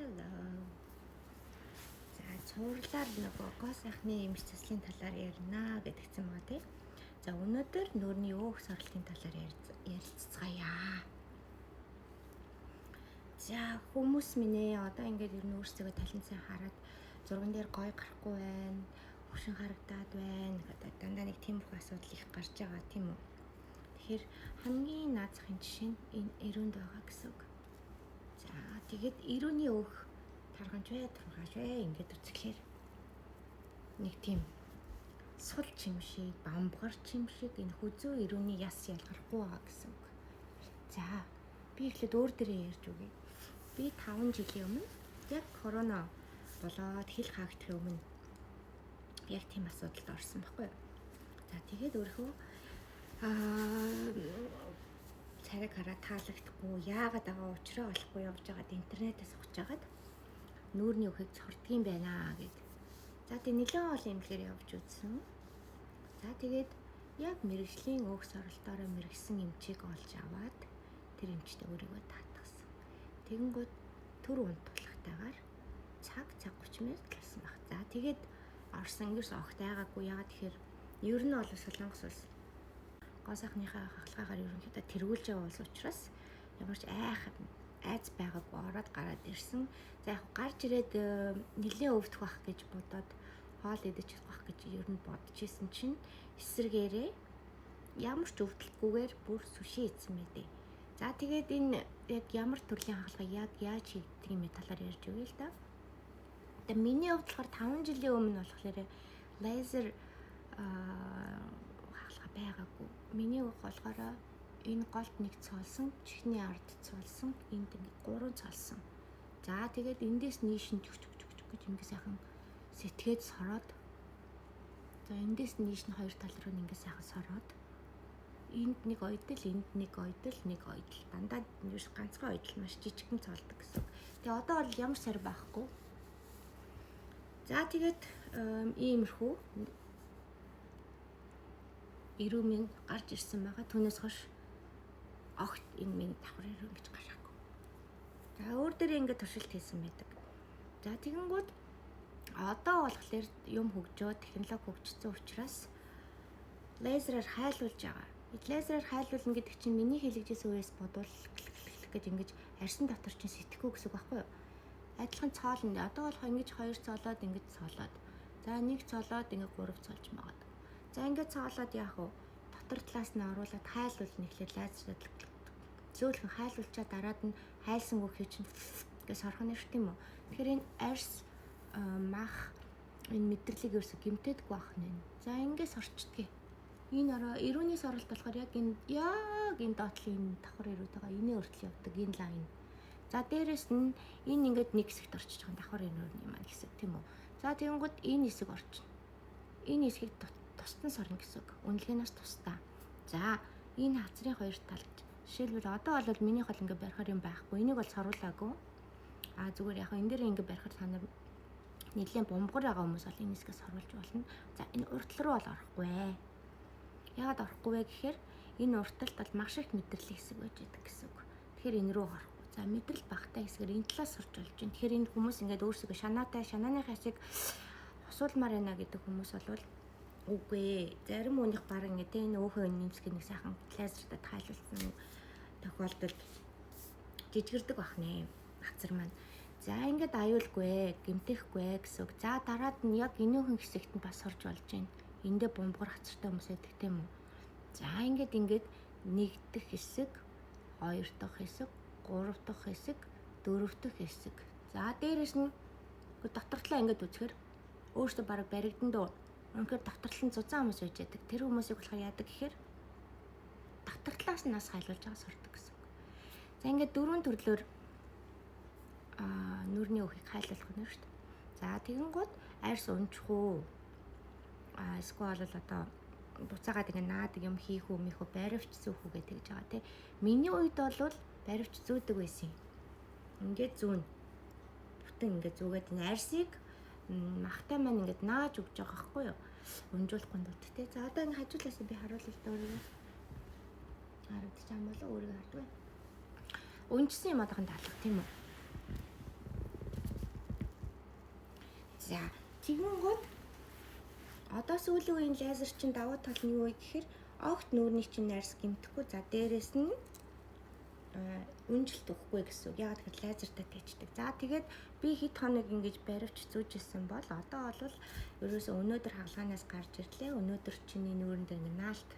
Hello. За, цувралаар нөгөө гоо сайхны эмч заслын талаар ярина гэдгцэн байгаа тий. За, өнөөдөр нүүрний өөх сорилтын талаар ярилцгаая. За, хүмүүс минь ээ, одоо ингээд ер нь өөрсдөө талын сайн хараад зурган дээр гой гарахгүй байна, хөшин харагдаад байна гэдэг дандаа нэг тиймэрхүү асуудал их гарч байгаа, тийм үү? Тэгэхээр хамгийн наад захын жишээ нь энэ эрүүнд байгаа гэсэн үг. За, тэгээд эрүүний өөх тарганч вэ, тургааш вэ ингээд үзэхлээр нэг тийм сул чим шиг, бамбгар чим шиг энэ хүзүү эрүүний яс ялгархгүй байгаа гэсэн үг. За, би эхлээд өөр дээрээ ярьж өгье. Би 5 жилийн өмнө яг корона болоод хил хаагдахын өмнө яг тийм асуудалд орсон байхгүй юу? За, тэгээд өөрийнхөө царайг хараад таалагдахгүй, яагаад байгаа учраа олохгүй явж байгаад интернетээс ухаж агаад нүүрний үхийг цордгийн байна гэд. За, тэг нэлээд олон эмнэлгээр явж үзсэн. За, тэгээд яг мэрэгжлийн өөх соролтоороо мэрэгсэн эмчийг олж аваад тэр эмчтэй өөрийгөө таатгасан. Тэгэнгүүт төр унт тулахтайгаар цаг 30 минут талсан баг. За, тэгээд орсон ерөөс огт айгаагүй. Яагаад тэгэхээр ер нь бол Солонгос улс гоо сайхныхаа хахалгаагаар ерөнхийдөө тэргүүлж байгаа улс учраас ямар ч айх айц байгаагүй ороод гараад ирсэн. За, яг гарч ирээд нэлээд өвдөх бах гэж бодоод хоол идэж чадах бах гэж ер нь бодож исэн чинь эсрэгээрээ ямар ч өвдөлтгүйгээр бүр сүши идсэн мэдээ. За, тэгээд энэ яг ямар төрлийн хагалгаа яг яаж хийгддэг юм талаар ярьж өгье л да. Тэгээ миний хувьд болохоор 5 жилийн өмнө болохоор лазер хагалгаа байгаагүй. Миний хувьд болохоор энэ голд нэг цоолсон, чихний ард цоолсон, энд ингээ 3 цоолсон. За, тэгээд эндээс нийш нь чүк чүк чүк чүк гэж ингээ сайхан сэтгээд сороод, за, эндээс нийш нь хоёр тал руу ингээ сайхан сороод, энд нэг ойдол, энд нэг ойдол, нэг ойдол. Дандаа ерөөс ганцхан ойдол маш жижигхэн цоолдог гэсэн. Тэгээ одоо бол ямар сар байхгүй. За, тэгээд иймэрхүү эрүү минь гарч ирсэн байгаа. Түүнээс хойш огт энэ миний давхар эрүү ингэж гарахгүй. За, өөр дээрээ ингэ туршилт хийсэн байдаг. За, тэгэнгүүт одоо болохоор юм хөгжөөд, технологи хөгжсөн учраас лазераар хайлуулж байгаа. Лазераар хайлуулна гэдэг чинь миний хэлэгжсэн үеэс бодвол гэж ингэж арьсан дотор чинь сэтгэхгүй гэсэн үг байхгүй юу? Адилхан цоолно. Одоо болохоор ингэж хоёр цоолоод, ингэж цоолоод. За, нэг цоолоод ингэ гурав цоолж магадгүй. За, ингэж цоолоод яах вэ? Дотор талаас нь оруулаад хайлуулна. Эхлээд лазераар зөөлхөн хайлуулчаа дараад нь хайлсан гүхий чинь гэж сорох нь шүү, тийм үү? Тэгэхээр энэ арьс, мах, энэ мэдрэлийг ерөөсө гимтээдгүй байх нь. За, ингэ сорчдгийг. Энэ ороо эрүүний соролт болохоор яг энэ доотлын энэ давхар эрүүд байгаа. Энэ өртөл явдаг энэ лайн. За, дээрэс нь энэ ингээд нэг хэсэгт орчиж байгаа давхар эрүүний маань хэсэг, тийм үү? За, тэгэнгүүт энэ хэсэг орчихно. Энэ хэсгийг тусдан сорно гэсэн үг. Үнэлгээнээс тусдаа. За, энэ хацрын хоёр талд жишээлбэл одоо бол минийх бол ингээд барихаар юм байхгүй. Энийг бол соруулаагүй. А зүгээр яг энэ дээр ингээд барихаар та нар нэлээд бомбгор байгаа хүмүүс бол энэ хэсгээс соруулж болно. За, энэ уртл руу бол орохгүй. Яагаад орохгүй вэ гэхээр энэ урталт бол маш их мэдрэлийн хэсэг байж байдаг гэсэн үг. Тэгэхээр энэ рүү орохгүй. За, мэдрэл багтай хэсгээр энэ талаас сурч болж байна. Тэгэхээр энэ хүмүүс ингээд өөрсдөө шанаатай, шанааныхаа хэсэг хусуулмаар байна гэдэг хүмүүс бол үгүй ээ. Зарим хүнийх баг ингээд энэ өөхөө нэмсэг нэг сайхан лазертай тайлуулсан тохиолдолд жижигэрдэг бах нэ. Хацар маань. За, ингээд аюулгүй, гэмтэхгүй гэсэн үг. За, дараад нь яг энүүхэн хэсэгт нь бас сорж болж байна. Эндээ бомбгор хацартай хүмүүс байдаг, тийм үү? За, ингээд нэг дэх хэсэг, хоёр дахь хэсэг, гурав дахь хэсэг, дөрөв дэх хэсэг. За, дээрэс нь дотортлоо ингээд үзэхээр өөртөө бараг баригдан дөө. Үнэхээр дотортлон зузаан хүмүүс байж байдаг. Тэр хүмүүсийг болохоор яадаг гэхээр дотор талаас нь нас хайлуулж байгаа сордог гэсэн үг. За, ингээд дөрвөн төрлөөр нүрний өөхийг хайлуулах нь шүү дээ. За, тэгэнгүүт арьс унчих уу? Эсвэл бол одоо буцаагаад ингээ наадаг юм хийх үү, мих үү, баривч зүүх үү гэдэг гэж байгаа, тий. Миний үед бол баривч зүүдэг байсан юм. Ингээд зүүн. Бүтэн ингээд зүүгээд энэ арьсыг махтай маань ингээд нааж өгч байгаа байхгүй юу? Унжуулахгүй тулд, тий. За, одоо ингээ хажуулаас би харуулъя л да өөрийгөө. Харагдчих юм болоо өөрийгөө хардгүй. Унжсан юм одоохон таалах, тийм үү? За, тэгэнгүүт одоо сүүлийн үеийн лазер чинь давуу тал нь юу вэ гэхээр огт нүүрний чинь нарьс гэмтэхгүй. За, дээрэс нь үнжилт өгөхгүй гэсэн үг. Яг тэгэхээр лазертай тэждэг. За, тэгээд би хэд хоног ингэж баривч зүүжсэн бол одоо бол ерөөсөө өнөөдөр хагалгаанаас гарч ирлээ. Өнөөдөр чиний нүүрэн дээр ингэ наалт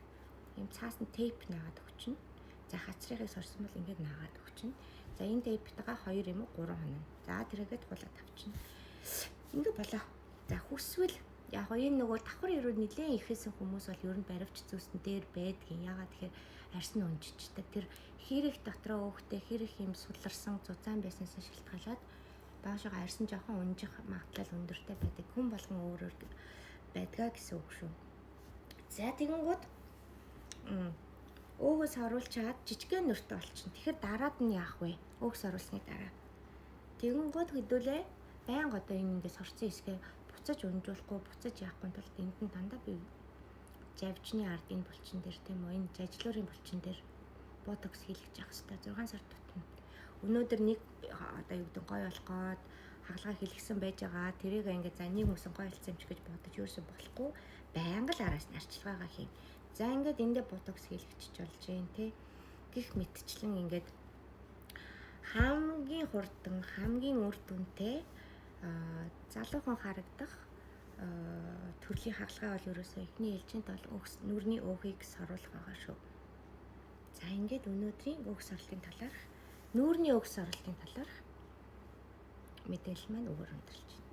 ийм цаасан тейп наагаад өгчнө. За, хацрыхыг сорсон бол ингээд наагаад өгчнө. За, энэ тейптайгаа 2 юм уу 3 хоног. За, тэрийгээ туулаад авчна. Ингээ болоо. За, хүсвэл яг энэ нөгөө давхар ерөө нэлээд ихэсэн хүмүүс бол ер нь баривч зүүсэн дээр байдгийн. Ягаад тэгэхээр арьс нь унжичдаг. Тэр хэрэг дотроо өөхтэй хэрэг юм суларсан зузаан байснаас шалтгаалаад доошоо арьс нь жоохон унжих магадлал өндөртэй байдаг. Хүн болгон өөр өөр байдгаа гэсэн үг шүү. За, тэгэнгүүт өөгөөс оруулчаад жижигхэн нүртэй болчихно. Тэгэхээр дараад нь яах вэ? Өөгс оруулсны дараа. Тэгэнгүүт хэдүүлээ байнга одоо энэ ингээд сорцсон хэсгээ буцаж унжуулахгүй, буцаж яахгүй тулд энд нь дандаа би жавжны ард энэ булчин дээр, тийм үү, энэ жажлуурын булчин дээр ботокс хийлгэж явах хэрэгтэй 6 сар тутам. Өнөөдөр нэг одоо юу гэдэг гой болох гээд хагалгаа хийлгсэн байж байгаа. Тэрийг ингээд за нэг мөсөн гой болсон юм чи гэж бодож ерөөсө болохгүй. Байнга л араас нь арчилгаагаа хийн. За, ингээд эндээ ботокс хийлгэж болж гин тэ. Гэх мэтчлэн ингээд хамгийн хурдан, хамгийн үр дүнтэй, залуухан харагдах төрлийн хагалгаа бол ерөөсөө эхний ээлжинд бол өөхс, нүрний өөхийг соруулах байгаа шүү. За, ингээд өнөөдрийн өөх сорилтын талаарх, нүүрний өөх сорилтын талаарх мэдээлэл маань өгөр өндөрлөж байна.